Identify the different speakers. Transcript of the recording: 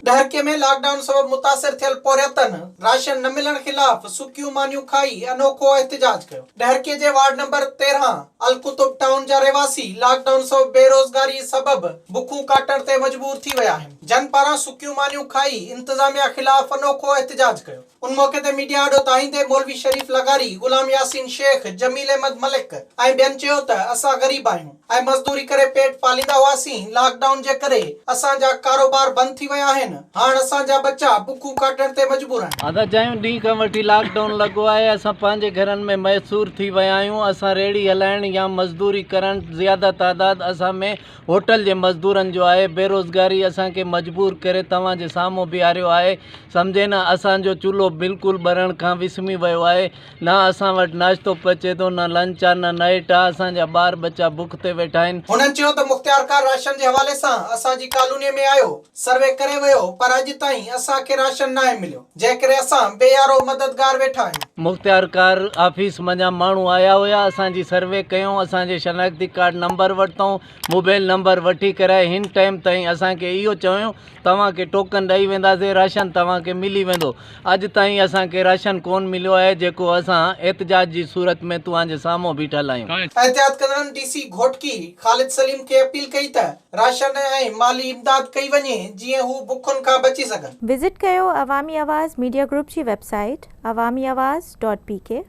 Speaker 1: Daharki ۾ lock down سبب متاثر ٿيل پورهيتن راشن نه ملڻ خلاف سڪيون مانيون کائي انوکو احتجاج ڪيو. ڏهرڪي جي وارڊ نمبر 13 القطب ٽائون جا رهواسي لاڪ ڊائون سبب بيروزگاري سبب بکون ڪاٽڻ تي مجبور ٿي ويا آهن، جن پاران سڪيون مانيون کائي انتظاميا خلاف انوکو احتجاج ڪيو. ان موقعي تي ميڊيا آڏو دانهيندي مولوي شريف لغاري، غلام ياسين شيخ، جميل احمد ملڪ ۽ ٻين چيو ته اسان غريب آهيون ۽ مزدوري ڪري پيٽ پاليندا هئاسين، لاڪ ڊائون جي ڪري اسان جا ڪاروبار بند ٿي ويا آهن، هاڻ اسان جا ٻچا بکون ڪاٽڻ تي مجبور آهن.
Speaker 2: ادا جنهن ڏينهن کان وٺي لاڪ ڊائون لڳو آهي اسان پنهنجي گهرن ۾ محصور ٿي ويا آهيون، اسان ريڙهي هلائڻ يا مزدوري ڪرڻ زياده تعداد اسان ۾ هوٽل جي مزدورن جو آهي بيروزگاري اسان کي مجبور ڪري توهان جي سامهون بيهاريو آهي سمجهي نه اسان جو چولهو بلڪل ٻرڻ کان وسمي ويو آهي نه اسان وٽ ناشتو پهچي ٿو نه لنچ آ نه نائيٽ آ اسان جا ٻار ٻچا بک تي ويٺا آهن.
Speaker 1: هنن چيو ته مختيارڪار راشن جي حوالي سان اسان جي ڪالوني ۾ آيو سروي ڪري ويو پر اڄ تائين اسان کي راشن ناهي مليو جنهن ڪري اسان بي يارو مددگار ويٺا آهيون.
Speaker 2: مختيارڪار آفيس منجهان ماڻهو آيا هيا اسان جي سروي ڪيائون اسان جي شناختي ڪارڊ نمبر ورتائون موبائل نمبر وٺي ڪرائي هن ٽائيم تائين اسان کي اهو چيائون توهان کي ٽوڪن ڏئي وينداسين راشن توهان کي ملي ويندو اڄ تائين اسان کي راشن ڪون مليو آهي جيڪو اسان احتجاج جي صورت ۾ توهان جي سامهون بيٺل آهيون.
Speaker 1: احتجاج ڪندڙن ڊي سي گهوٽڪي خالد سليم کي اپيل ڪئي ته راشن ۽ مالي امداد ڪئي وڃي جيئن هو بکن کان بچي سگهن.
Speaker 3: وزٽ ڪيو عوامي آواز ميڊيا گروپ جي web site Awami Awaz dot P K.